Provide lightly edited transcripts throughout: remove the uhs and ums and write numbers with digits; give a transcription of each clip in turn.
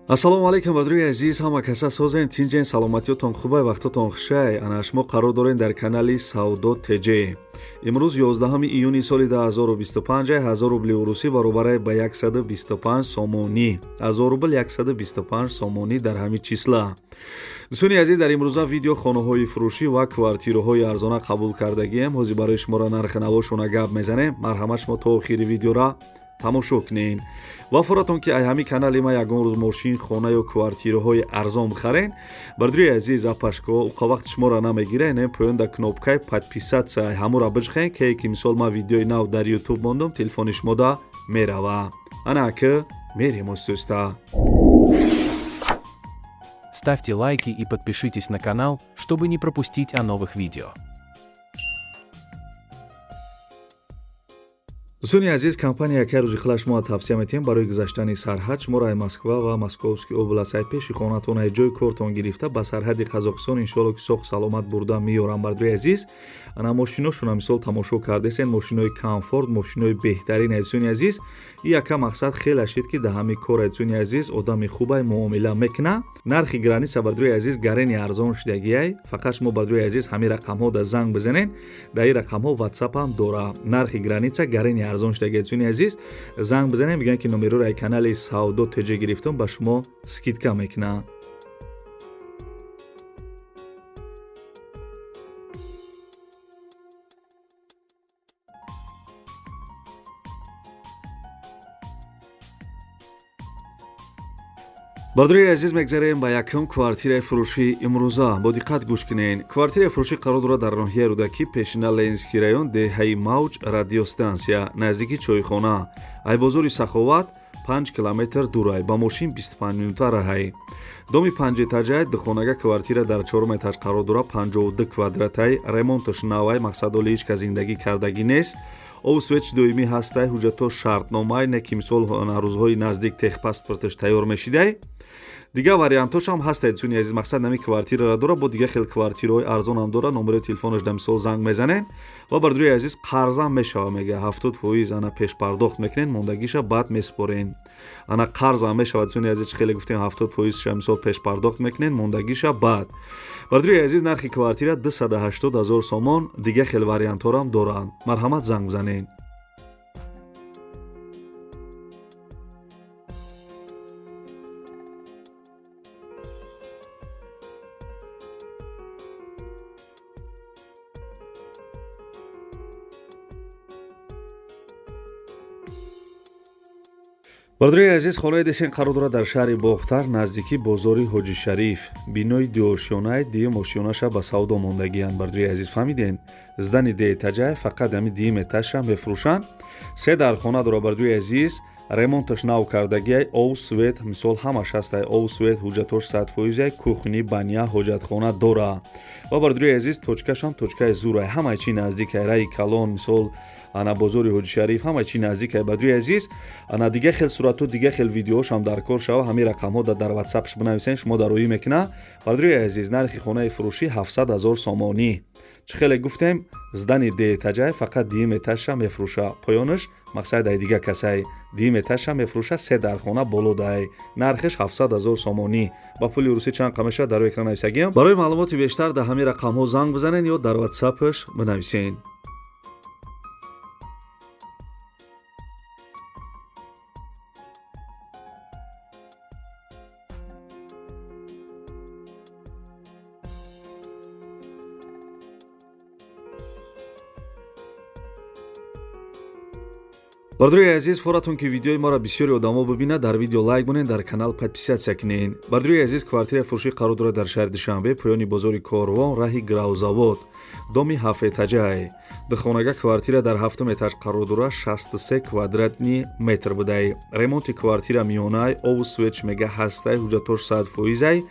Ассалому алайкум, бародарои азиз, ҳама каса созен, тинҷен, саломатиётон хубай, вақтотон хушай. Ана шумо қарор дорен дар канали Савдо ТЖ. Имрӯз 11 июни соли 2025, 1000 рубли урусӣ баробарай ба 125 сомонӣ. 1000 рубл 125 сомонӣ дар ҳамин числа. Дӯстони азиз, дар имрӯза видео хонаҳои фурӯшӣ ва квартираҳои арзона қабул кардагием. Ҳозир барои шуморо нархи навошона гап мезанем. Марҳамат, шумо то охири видеора тамошо кунед. Ва форатон ки ай ҳамин канали ма ягон рӯз мошин, хона ё квартираҳои арзон бихарен, бардори азиз, апашко, уқа вақт шуморо намегира, не поён да кнопкаи подписаться ҳамура биҷхен, ке ки мисол ма видеои нав дар ютуб мондум, телефони шумода мерава. Ана ки мерем остуста. Ставьте лайки и подпишитесь на канал, чтобы не пропустить о новых видео. Дӯстони азиз, компания яке рӯзи хела шумо тавсия метиҳем барои гузаштани сарҳад. Шуморо ай Москва ва Московский област, ай пеши хонатон, ай ҷои кортон гирифта ба сарҳади Қазоқистон иншоалло ки соқ саломат бурда меёрам. Бардори азиз, ана мошиношона мисол тамошо кардесен, мошинои комфорт, мошинои беҳтарин. Дӯстони азиз, и яка мақсад хеле шид ки да ҳамин кор, дӯстони азиз, одами хубай муомила мекуна. Нархи граница, бардори азиз, гарени арзон шудагиай. Фақат шумо, бардори азиз, ҳамин рақамҳо да занг бизанен, дар ин рақамҳо ватсапам дора. Нархи граница гарени арзон шудагиай. Дӯстони азиз, занг бизанем, мегӯянд ки номероро ай канали Савдо ТЖ гирифтум, ба шумо скидка мекунад. Бардори азиз, мегзарем ба якум квартираи фурӯшии имрӯза. Бо диққат гӯш кунед. Квартираи фурӯшӣ қарор дорад дар ноҳияи Рӯдакӣ, пешина Ленинский район, деҳаи Мавҷ, радиостансия, наздики чойхона. Ай бозори Саховат 5 километр дурай, ба мошин 25 минута раҳай. Доми панҷэтажай, духонага квартира дар чорум этаж қарор дорад, 52 квадратай, ремонташ навай, мақсад оли ҳеҷ кас зиндагӣ кардагӣ нест. Обу свети доимӣ ҳастай, ҳуҷҷатҳо шартномай, не ки мисол рӯзҳои наздик техпаспорташ тайёр мешидай. Дигар вариантошам ҳастай, дӯстони азиз. Мақсад нами квартирара дора, бо дигар хел квартираҳои арзонам дора. Номерои телефонаш да мисол занг мезанен. Ва бардори азиз, қарзам мешава, мега 70% ана пешпардохт мекунен, мондагиша баъд месупорен. Ана қарзам мешава, дӯстони азиз, хеле гуфтем, 70%-ша мисол пешпардохт мекунен, мондагиша баъд. Бардори азиз, нархи квартира 280 ҳазор сомон, дигар хел вариантҳорам доранд. Марҳамат, занг бизанен. Бардори азиз, хонаи десен қарор дорад дар шаҳри Бохтар, наздики бозори Ҳоҷи Шариф. Бинои дуошёнаи, дуюм ошёнаша ба савдо мондагианд. Бардори азиз, фаҳмиден, здани деэтажай, фақат ҳами дуюм этажша мефурӯшанд. Се дархона дорад, бардори азиз, ремонташ нав кардагиай, ов, свет, мисол ҳамаш ҳастай, ов, свет, ҳуҷҷатош 100%, кухни, баня, ҳоҷатхона дора. Ва бардори азиз, точкашам точкаи зурай, ҳамаи чи наздикай, раи калон, мисол ана бозори Ҳоҷи Шариф, ҳамаи чи наздикай. Бардори азиз, ана дигар хел суратҳо, дигар хел видеоҳошам дар кор шава, ҳамин рақамҳо дар ватсапш бинависен, шумо дароӣ мекуна. Бардори азиз, нархи хонаи фурӯшӣ 700 ҳазор сомонӣ. Чӣ хеле гуфтем, здани деэтажай, фақат дуюм этажша мефурӯша, поёнаш мақсад ай дига касай. Дуюм этажша мефурӯша, се дархона боло дай, нархаш 700 ҳазор сомонӣ. Ба пули русӣ чанд қа мешавад, дар экран нависагиам. Барои маълумоти бештар дар ҳамин рақамҳо занг бизанен ё дар ватсапаш бинависен. Бардори азиз, форатон ки видеои маро бисёри одамо бибинад, дар видео лайк монед, дар канал подписаться кунед. Бардори азиз, квартираи фурӯшӣ қарор дорад дар шаҳри Душанбе, поёни бозори Корвон, раҳи Гравзавод, доми ҳафтэтажай. Духонага квартира дар ҳафтум этаж қарор дорад, 63 квадратный метр будай. Ремонти квартира миёнай, обу свет мега ҳастай, ҳуҷҷатош 100%,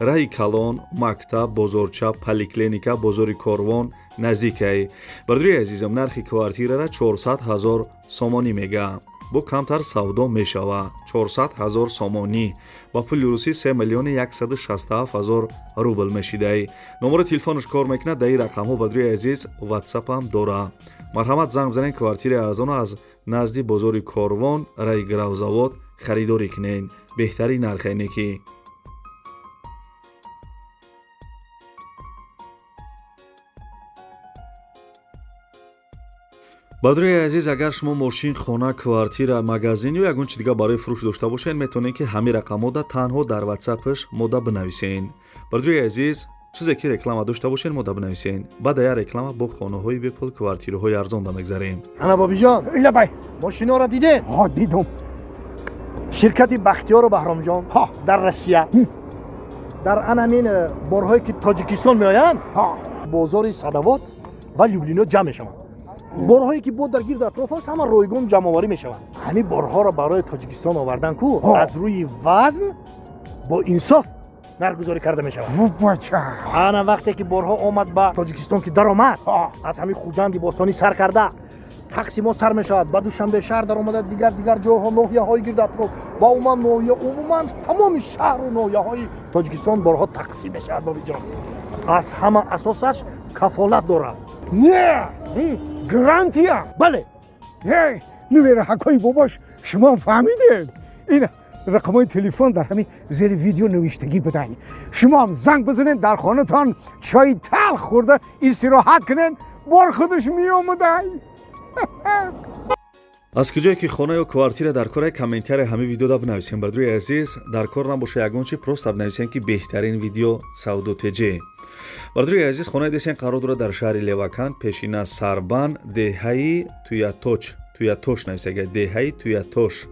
раҳи калон, мактаб, бозорча, поликлиника, бозори Корвон наздикай. Бардори азизам, нархи квартирара 400 ҳазор сомонӣ мега, бо камтар савдо мешава. 400 ҳазор сомонӣ ба пули русӣ 3 миллиони 167 ҳазор рубл мешидай. Номери телефонаш кор мекунад, дар ин рақамҳо, бардори азиз, ватсапам дора. Марҳамат, занг бизанед, квартираи арзона аз назди бозори Корвон, раи Гравзавод харидорӣ кунед. Беҳтарин нархе неки. Бародари азиз, агар шумо мошин, хона, квартира, магазин ё ягон чи дига барои фурӯш дошта бошед, метавонед ки ҳамин рақамҳода танҳо дар ватсапш мода бинависед. Бародари азиз, чизе ки реклама дошта бошед, мода бинависед. Баъд як реклама бо хонаҳои бепул, квартираҳои арзонда мегзарем. Ана, бобиҷон. Лабай. Мошиноро дидед? Ҳо, дидум. Ширкати Бахтиёру Баҳромҷон дар Россия дар анамин борҳое ки Тоҷикистон меоянд, бозори Садовод ва Люблино ҷамъ мешаванд. Борҳое ки бо дар гирду атроф аст, ҳама ройгон ҷамъоварӣ мешаванд. Ҳамин борҳоро барои Тоҷикистон овардан ку, аз рӯи вазн бо инсоф нархгузорӣ карда мешавад. Бача. Ана, вақте ки борҳо омад ба Тоҷикистон, ки даромад, аз ҳамин Хуҷанди бостонӣ сар карда, тақсимот сар мешавад, ба Душанбе шаҳр даромада, дигар дигар ҷойҳо, ноҳияҳои гирду атроф ва умуман ноҳия, умуман тамоми шаҳру ноҳияҳои Тоҷикистон борҳо тақсим мешавад. Бобиҷон, аз ҳама асосаш кафолат дорад. Не, гарантия. Бале. Нувераҳакҳои бобош, шумо фаҳмидед, ин рақамҳои телефон дар ҳамин зери видео навиштагӣ будай. Шумоам занг бизанед, дар хонатон чойи талх хӯрда истироҳат кунед, бор худаш меомадай. Аз куҷое ки хона ё квартира дар кора, комментария ҳамин видеода бинависем. Бародари азиз, дар кор набоша ягон чи, просто бинависем ки беҳтарин видео Савдо ТЖ. Бародари азиз, хонаи десен қарор дорад дар шаҳри Левакан, пешина Сарбан, деҳаи Туяточ, Туятош нависага, деҳаи Туятош.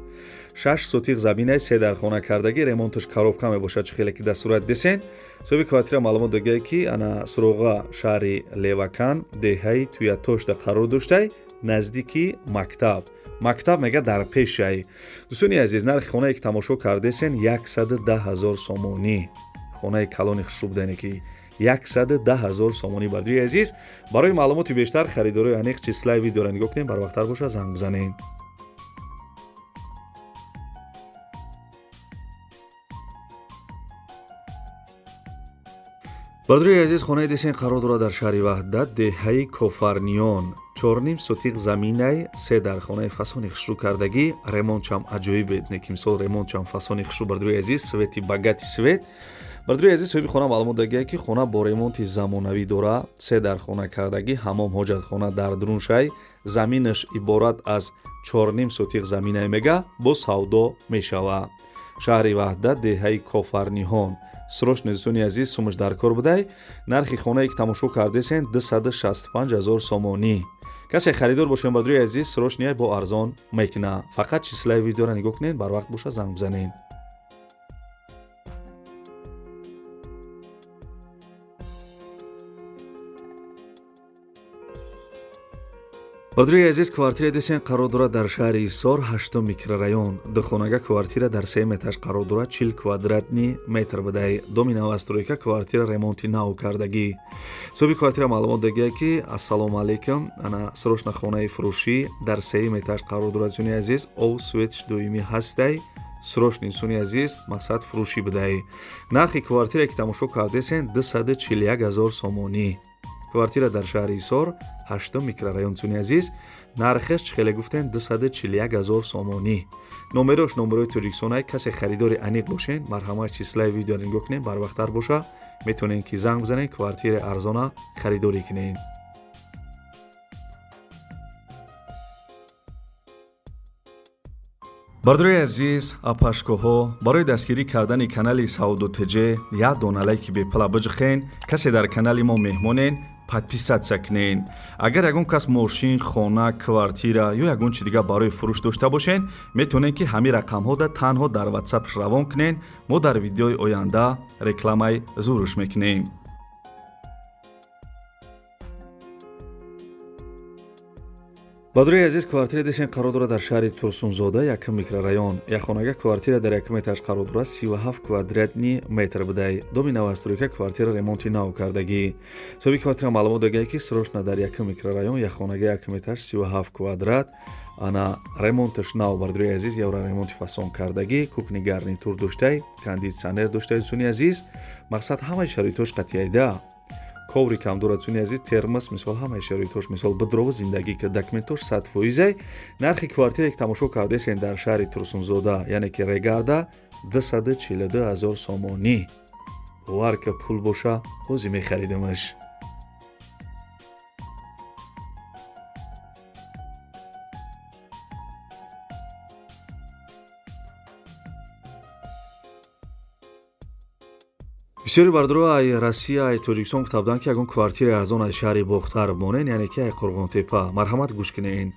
6 сотих заминаи, се дар хона кардагӣ, ремонташ коробка мебошад, чӣ хеле ки дар сурат десен. Соҳиби квартира маълумот догае, ки ана суроға шаҳри Левакан, деҳаи Туятошда қарор доштай, наздики мактаб. Мактаб мега дар пешай. Дӯстони азиз, нархи хонае ки тамошо кардесен 110 000 сомонӣ. Хонаи калони хушрӯ будане ки 110 000 сомонӣ. Бардои азиз, барои маълумоти бештар, харидорои аниқ, числаи видеоро нигоҳ кунем, барвақттар боша, занг бизанед. Бародари азиз, хонаи десен қарор дорад дар шаҳри Ваҳдат, деҳаи Кофарниён. 4,5 сотиқ заминай, се дар хонаи фасони хушрӯ кардагӣ, ремонтчам аҷоиб, неки мисол ремонтчам фасони хушрӯ. Бародари азиз, свети богатый свет. Бародари азиз, соҳиби хона маълумот дагия, ки хона бо ремонти замонавӣ дора, се дар хона кардагӣ, ҳамом, ҳоҷатхона дар дуруншай, заминаш иборат аз 4,5 сотиқ заминай, мега бо савдо мешавад. Шаҳри Ваҳдат, деҳаи Кофарниҳон. Срочно, дӯстони азиз, сумаш дар кор будай. Нархи хонае ки тамошо кардесен 265 ҳазор сомонӣ. Касе харидор бошем, бародари азиз, срочно бо арзон мекуна. Фақат числаи видеоро нигоҳ кунед, барвақт боша, занг бизанед. Бародари азиз, квартира десен қарор дорад дар шаҳри Ҳисор, ҳаштум микрорайон. Духонага квартира дар се этаж қарор дорад, 40 квадратный метр будай. Доми новостройка, квартира ремонти нав кардагӣ. Соҳиби квартира маълумот дагия, ки ассалому алайкум, ана срочно хонаи фурӯшӣ дар сеюм этаж қарор дорад. Дӯстони азиз, об, светш доимӣ ҳастай. Срочно, дӯстони азиз, мақсад фурӯшӣ будай. Нархи квартире ки тамошо кардесен 241 ҳазор сомонӣ. Квартира дар шаҳри Ҳисор, ҳаштум микрорайон. Дӯстони азиз, нархаш чӣ хеле гуфтем, 241 ҳазор сомонӣ. Номерош номерои тоҷикистонай. Касе харидори аниқ бошен, марҳамат, числаи видеоро нигоҳ кунед, барвақттар боша, метавонед ки занг бизанед, квартираи арзона харидорӣ кунед. Бародари азиз, апашкоҳо, барои дастгирӣ кардани канали Савдо ТЖ як дона лайки бепала биҷихен. Касе дар канали мо меҳмонен, подписаться кунен. Агар ягон кас мошин, хона, квартира ё ягон чи дигар барои фурӯш дошта бошен, метавонед ки ҳамин рақамҳода танҳо дар ватсап равон кунен. Мо дар видеои оянда рекламаи зурш мекунем. Бародари азиз, квартира десен қарор дорад дар шаҳри Турсунзода, якум микрорайон. Якхонага квартира дар якум этаж қарор дорад, 37 квадратный метр будай. Доми новостройка, квартира ремонти нав кардагӣ. Соҳиби квартира маълумот дагия, ки срочно дар якум микрорайон, якхонага, якум этаж, 37 квадрат, ана ремонташ нав. Бародари азиз, евро ремонти фасон кардагӣ, кухни гарнитур доштай, кондитсионер доштай. Дӯстони азиз, мақсад ҳамаи шароитош қатъияйда, коврикам дорад. Дӯстони азиз, термос, мисол ҳамаи шароитош, мисол бидрову зиндагӣ ки документош 100%. Нархи квартире ки тамошо кардесен дар шаҳри Турсунзода, яъне ки Регарда, 242 ҳазор сомонӣ. Бовар ка, пул боша, ҳозир мехаридамаш. Бисёри бардоро ай Россия, ай Тоҷикистон гуфта буданд, ки ягон квартираи арзон аз шаҳри Бохтар монен, яъне ки ай Қурғонтепа. Марҳамат, гӯш кунед.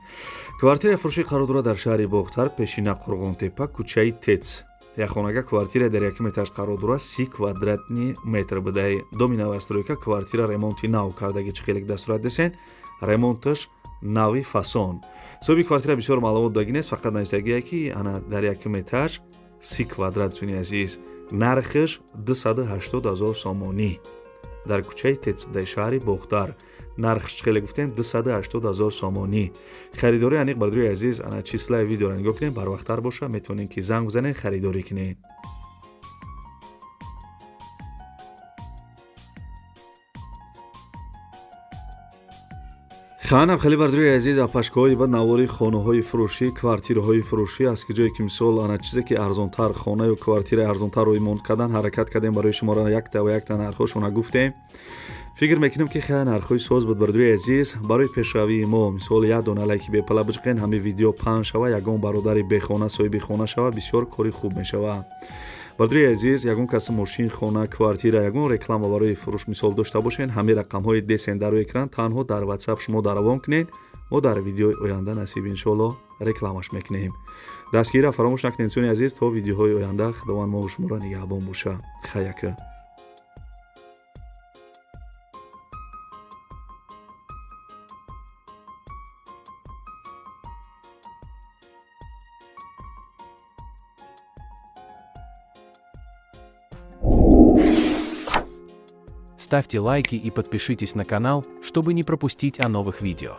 Квартираи фурӯшӣ қарор дорад дар шаҳри Бохтар, пешина Қурғонтепа, кӯчаи Тец. Як хонага квартира дар якум этаж қарор дорад, 30 квадратный метр будай. Доми новостройка, квартира ремонти нав кардаги, чӣ хеле дастурат десен, ремонташ нави фасон. Соҳиби квартира бисёр маълумот додагӣ нест, фақат нависагие, ки ана дар якум этаж, 30 квадрат. Дӯстони азиз, нархаш 280 ҳазор сомонӣ. Дар кӯчаи Тец будаи шаҳри Бохтар. Нархш хеле гуфтем, 280 ҳазор сомонӣ. Харидорӣ аниқ, бардори азиз, ана числаи видеоро нигоҳ кунед, барвақттар боша, метавонед, ки занг бизанед, харидорӣ кунед. Ханам хеле, бардори азиз, апашкаҳои ба навори хонаҳои фурӯшӣ, квартираҳои фурӯшӣ аст, ки ҷое ки мисол ана чизе ки арзонтар, хона ё квартираи арзонтар ремонт кардан ҳаракат кардем. Барои шуморо якта ва якта нархҳошона гуфтем. Фикр мекунем, ки хеле нархҳои соз буд. Бардори азиз, барои пешравии мо мисол як дона лайки бепала биҷиқен, ҳамин видео паҳн шава, ягон бародари бехона соҳиби хона шава, бисёр кори хуб мешава. Бардори азиз, ягон каси мошин, хона, квартира, ягон реклама барои фурӯш мисол дошта бошед, ҳамин рақамҳои десен дар рӯи экран, танҳо дар Ватсап шумо даравон кунед, мо дар видеои оянда, насиб иншоалло, рекламаш мекунем. Дастгирира фаромӯш накунед, дӯстони азиз. То видеоҳои оянда Худованд мо шуморо нигаҳбон боша. Хаяка. Ставьте лайки и подпишитесь на канал, чтобы не пропустить о новых видео.